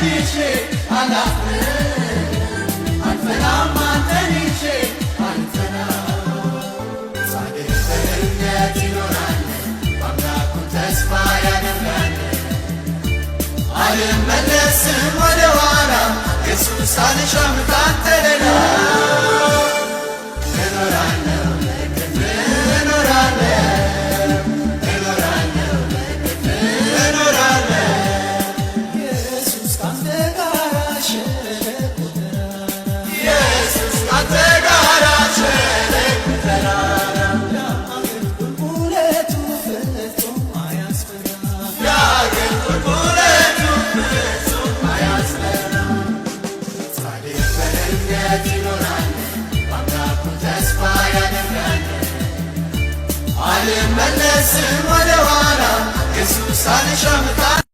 ይዤ አላፍርም፣ አልፈራም አንተን ይዤ አልፈራም። ጻድቅ በእምነት ይኖራል፣ በአምላኩ ተስፋ ያደርጋል። አልመለስም ወደ ኋላ፣ ኢየሱስ አልሻም ካንተ ሌላ። እኖራለሁ በክብርህ፣ እኖራለሁ፣ እኖራለሁ በክብርህ፣ እኖራለሁ። ኢየሱስ ካንተ ጋራ ሸለቆ ተራራ፣ ኢየሱስ ካንተ ጋራ ሸለቆ ተራራ፣ ዳገት ቁልቁለቱ ፍጹም አያስፈራ፣ ዳገት ቁልቁለቱ ፍጹም አያስፈራ። ጻድቅ በእምነት ይኖራል፣ በአምላኩ ተስፋ ያደርጋል። አልመለስም ወደ ኋላ፣ ኢየሱስ አልሻም ካንተ